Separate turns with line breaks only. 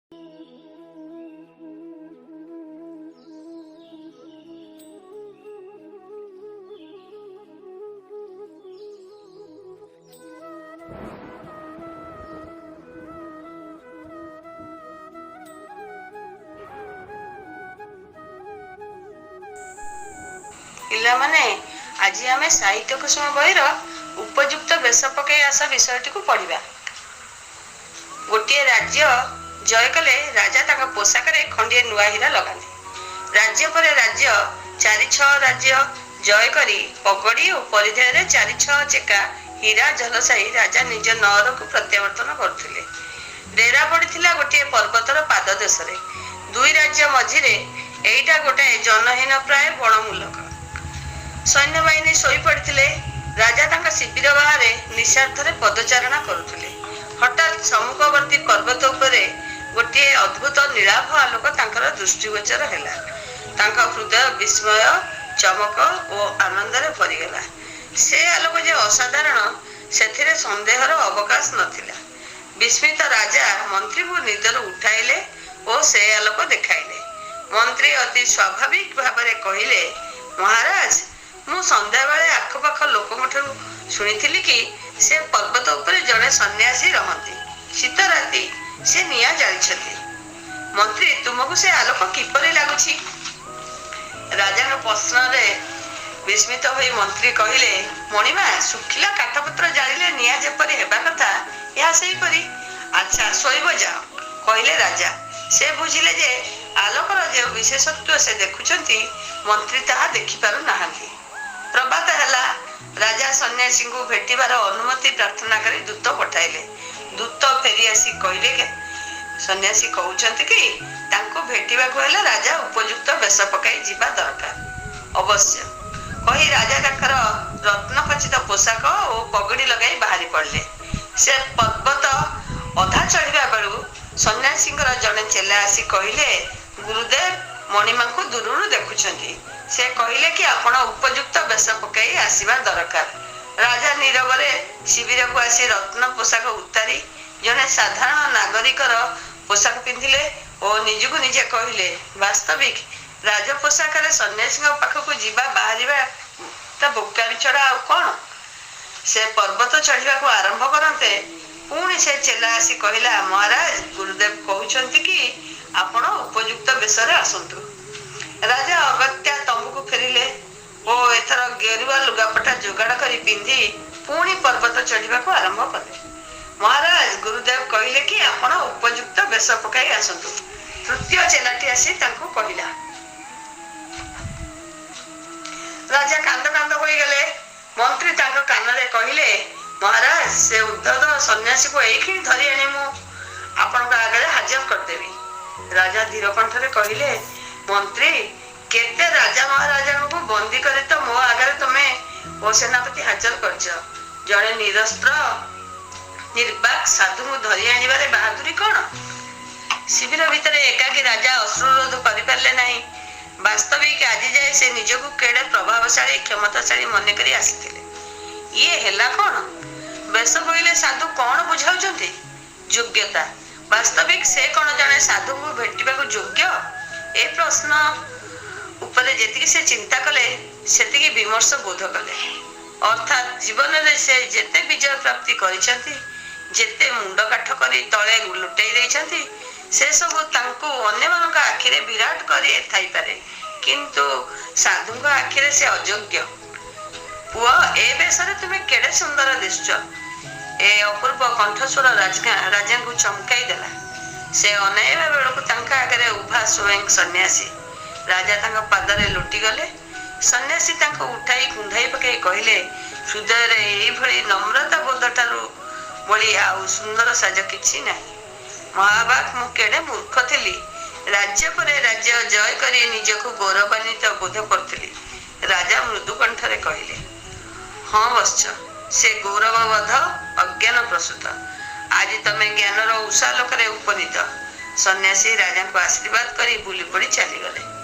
ପିଲାମାନେ, ଆଜି ଆମେ ସାହିତ୍ୟ କୁସୁମ ବହିର ଉପଯୁକ୍ତ ବେଶ ପକେଇ ଆସ ବିଷୟଟିକୁ ପଢ଼ିବା। ଗୋଟିଏ ରାଜ୍ୟ ଜୟ କଲେ ରାଜା ତାଙ୍କ ପୋଷାକରେ ଖଣ୍ଡିଏ ନୂଆ ହୀରା ଲଗାନ୍ତି। ରାଜ୍ୟ ପରେ ରାଜ୍ୟ, ଚାରି ଛଅ ରାଜ୍ୟ ଜୟ କରି ପଗଡ଼ି ଓ ପରିଧେୟରେ ଚାରି ଛଅ ଚେକା ହୀରା ଝଲସାଇ ରାଜା ନିଜ ନଅରକୁ ପ୍ରତ୍ୟାବର୍ତ୍ତନ କରୁଥିଲେ। ଡେରା ପଡ଼ିଥିଲା ଗୋଟିଏ ପର୍ବତର ପାଦ ଦେଶରେ, ଦୁଇ ରାଜ୍ୟ ମଝିରେ। ଏଇଟା ଗୋଟାଏ ଜନହୀନ ପ୍ରାୟ ବଣମୂଲକ। ସୈନ୍ୟବାହିନୀ ଶୋଇପଡ଼ିଥିଲେ। ରାଜା ତାଙ୍କ ଶିବିର ବାହାରେ ନିଶାର୍ଦ୍ଧରେ ପଦଚାରଣା କରୁଥିଲେ। ହଠାତ୍ ସମ୍ମୁଖବର୍ତ୍ତୀ ପର୍ବତ ଉପରେ ଗୋଟିଏ ଅଦ୍ଭୁତ ନୀଳାଭ ଆଲୋକ ତାଙ୍କର ଦୃଷ୍ଟିଗୋଚର ହେଲା। ତାଙ୍କ ହୃଦୟ ବିସ୍ମୟ, ଚମକ ଓ ଆନନ୍ଦରେ ଭରିଗଲା। ସେ ଆଲୋକ ଯେ ଅସାଧାରଣ, ସେଥିରେ ସନ୍ଦେହର ଅବକାଶ ନଥିଲା। ବିସ୍ମିତ ରାଜା ମନ୍ତ୍ରୀଙ୍କୁ ନିଦରୁ ଉଠାଇଲେ ଓ ସେ ଆଲୋକ ଦେଖାଇଲେ। ମନ୍ତ୍ରୀ ଅତି ସ୍ୱାଭାବିକ ଭାବରେ କହିଲେ, ମହାରାଜ, ମୁଁ ସନ୍ଧ୍ୟାବେଳେ ଆଖପାଖ ଲୋକଙ୍କଠାରୁ ଶୁଣିଥିଲି କି ସେ ପର୍ବତ ଉପରେ ଜଣେ ସନ୍ନ୍ୟାସୀ ରହନ୍ତି। ଶୀତ ରାତି, ସେ ନିଆଁ ଜାଳିଛନ୍ତି। ମନ୍ତ୍ରୀ, ତୁମକୁ ସେ ଆଲୋକ କିପରି ଲାଗୁଛି? ରାଜାଙ୍କ ପ୍ରଶ୍ନରେ ବିସ୍ମିତ ହୋଇ ମନ୍ତ୍ରୀ କହିଲେ, ମଣିମା, ଶୁଖିଲା କାଠପତ୍ର ଜାଳିଲେ ନିଆଁ ଯେପରି ହେବା କଥା, ଏହା ସେହିପରି। ଆଚ୍ଛା, ଶୋଇବ ଯାଅ, କହିଲେ ରାଜା। ସେ ବୁଝିଲେ ଯେ ଆଲୋକର ଯେଉଁ ବିଶେଷତ୍ୱ ସେ ଦେଖୁଛନ୍ତି, ମନ୍ତ୍ରୀ ତାହା ଦେଖିପାରୁ ନାହାନ୍ତି। ପ୍ରଭାତ ହେଲା। ରାଜା ସନ୍ନ୍ୟାସୀଙ୍କୁ ଭେଟିବାର ଅନୁମତି ପ୍ରାର୍ଥନା କରି ଦୂତ ପଠାଇଲେ। ଦୂତ ଫେରି ଆସି କହିଲେ, ସନ୍ନ୍ୟାସୀ କହୁଛନ୍ତି କି ତାଙ୍କୁ ଭେଟିବାକୁ ହେଲେ ରାଜା ଉପଯୁକ୍ତ ବେଶ ପକାଇ ଯିବା ଦରକାର। ଅବଶ୍ୟ, କହି ରାଜା ତାଙ୍କର ରତ୍ନ ଖଚିତ ପୋଷାକ ଓ ପଗଡ଼ି ଲଗାଇ ବାହାରି ପଡ଼ିଲେ। ସେ ପର୍ବତ ଅଧା ଚଢ଼ିବା ବେଳୁ ସନ୍ନ୍ୟାସୀଙ୍କର ଜଣେ ଚେଲା ଆସି କହିଲେ, ଗୁରୁଦେବ ମଣିମାଙ୍କୁ ଦୂରରୁ ଦେଖୁଛନ୍ତି। ସେ କହିଲେ କି ଆପଣ ଉପଯୁକ୍ତ ବେଶ ପକାଇ ଆସିବା ଦରକାର। ରାଜା ନୀରବରେ ଶିବିରକୁ ଆସି ରତ୍ନ ପୋଷାକ ଉତାରି ଜଣେ ସାଧାରଣ ନାଗରିକର ପୋଷାକ ପିନ୍ଧିଲେ ଓ ନିଜକୁ ନିଜେ କହିଲେ, ବାସ୍ତବିକ ରାଜ ପୋଷାକରେ ସନ୍ନ୍ୟାସୀଙ୍କ ପାଖକୁ ଯିବା ବାହାରିବା ତା ବୋକାମି ଛଡ଼ା ଆଉ କଣ? ସେ ପର୍ବତ ଚଢ଼ିବାକୁ ଆରମ୍ଭ କରନ୍ତେ, ପୁଣି ସେ ଚେଲା ଆସି କହିଲା, ମହାରାଜ, ଗୁରୁଦେବ କହୁଛନ୍ତି କି ଆପଣ ଉପଯୁକ୍ତ ବେଶରେ ଆସନ୍ତୁ। ରାଜା ଅଗତ୍ୟା ତମ୍ବୁକୁ ଫେରିଲେ ଓ ଏଥର ଗେରୁଆ ଲୁଗାପଟା ଯୋଗାଡ଼ କରି ପିନ୍ଧି ପୁଣି ପର୍ବତ ଚଢ଼ିବାକୁ ଆରମ୍ଭ କଲେ। ମହାରାଜ, ଗୁରୁଦେବ କହିଲେ କି ଆପଣ ଉପଯୁକ୍ତ ବେଶ ପକାଇ ଆସନ୍ତୁ, ତୃତୀୟ ଚେଲାଟି ଆସି ତାଙ୍କୁ କହିଲା। ରାଜା କାନ୍ଦ କାନ୍ଦ ହୋଇଗଲେ। ମନ୍ତ୍ରୀ ତାଙ୍କ କାନରେ କହିଲେ, ମହାରାଜ, ସେ ଉଦ୍ଧତ ସନ୍ନ୍ୟାସୀକୁ ଏଇକ୍ଷଣି ଧରି ଆଣି ମୁଁ ଆପଣଙ୍କ ଆଗରେ ହାଜର କରିଦେବି। ରାଜା ଧୀର କଣ୍ଠରେ କହିଲେ, ମନ୍ତ୍ରୀ, କେତେ ରାଜା ମହାରାଜାଙ୍କୁ ବନ୍ଦୀ କରି ତ ମୋ ଆଗରେ ତମେ ଓ ସେନାପତି ହାଜର କରିଛ। ଜଣେ ନିରସ୍ତ୍ର ନିର୍ବାକ ସାଧୁଙ୍କୁ ଧରି ଆଣିବାରେ ବାହାଦୁରୀ କଣ? ଶିବିର ଭିତରେ ଏକାକୀ ରାଜା ଅଶ୍ରୁରୋଧ କରିପାରିଲେ ନାହିଁ। ବାସ୍ତବିକ ଆଜି ଯାଏ ସେ ନିଜକୁ କେଡ଼େ ପ୍ରଭାବଶାଳୀ, କ୍ଷମତାଶାଳୀ ମନେକରି ଆସିଥିଲେ। ଇଏ ହେଲା କଣ? ବେଶ କହିଲେ ସାଧୁ କଣ ବୁଝାଉଛନ୍ତି? ଯୋଗ୍ୟତା। ବାସ୍ତବିକ ସେ କଣ ଜଣେ ସାଧୁଙ୍କୁ ଭେଟିବାକୁ ଯୋଗ୍ୟ? ଏ ପ୍ରଶ୍ନ ଉପରେ ଯେତିକି ସେ ଚିନ୍ତା କଲେ, ସେତିକି ବିମର୍ଷ ବୋଧ କଲେ। ଅର୍ଥାତ୍ ଜୀବନରେ ସେ ଯେତେ ବିଜୟ ପ୍ରାପ୍ତି କରିଛନ୍ତି, ଯେତେ ମୁଣ୍ଡ କାଠ କରି ତଳେ ଲୁଟେଇ ଦେଇଛନ୍ତି, ସେସବୁ ତାଙ୍କୁ ଅନ୍ୟମାନଙ୍କ ଆଖିରେ ବିରାଟ କରି ଥାଇପାରେ, କିନ୍ତୁ ସାଧୁଙ୍କ ଆଖିରେ ସେ ଅଯୋଗ୍ୟ। ପୁଅ, ଏ ବେଶରେ ତୁମେ କେଡ଼େ ସୁନ୍ଦର ଦିଶୁଛ। ଏ ଅପୂର୍ବ କଣ୍ଠସ୍ୱର ରାଜାଙ୍କୁ ଚମକାଇ ଦେଲା। ସେ ଅନାଇବା ବେଳକୁ ତାଙ୍କ ଆଗରେ ଉଭା ସ୍ୱୟଂ ସନ୍ନ୍ୟାସୀ। ରାଜା ତାଙ୍କ ପାଦରେ ଲୋଟିଗଲେ। ସନ୍ନ୍ୟାସୀ ତାଙ୍କୁ ଉଠାଇ କୁଣ୍ଢାଇ ପକାଇ କହିଲେ, ହୃଦୟରେ ଏଇଭଳି ନମ୍ରତା ବୋଧ ଠାରୁ ବଳି ଆଉ ସୁନ୍ଦର ସାଜ କିଛି ନାହିଁ। ମହାବାଗ, ମୁଁ କେଡ଼େ ମୂର୍ଖ ଥିଲି। ରାଜ୍ୟ ପରେ ରାଜ୍ୟ ଜୟ କରି ନିଜକୁ ଗୌରବାନ୍ୱିତ ବୋଧ କରୁଥିଲି। ରାଜା ମୃଦୁ କଣ୍ଠରେ କହିଲେ, ହଁ ବତ୍ସ, ସେ ଗୌରବବୋଧ ଅଜ୍ଞାନ ପ୍ରସୂତ। ଆଜି ତମେ ଜ୍ଞାନର ଉଷାଲୋକରେ ଉପନୀତ। ସନ୍ନ୍ୟାସୀ ରାଜାଙ୍କୁ ଆଶୀର୍ବାଦ କରି ବୁଲି ପଡ଼ି ଚାଲିଗଲେ।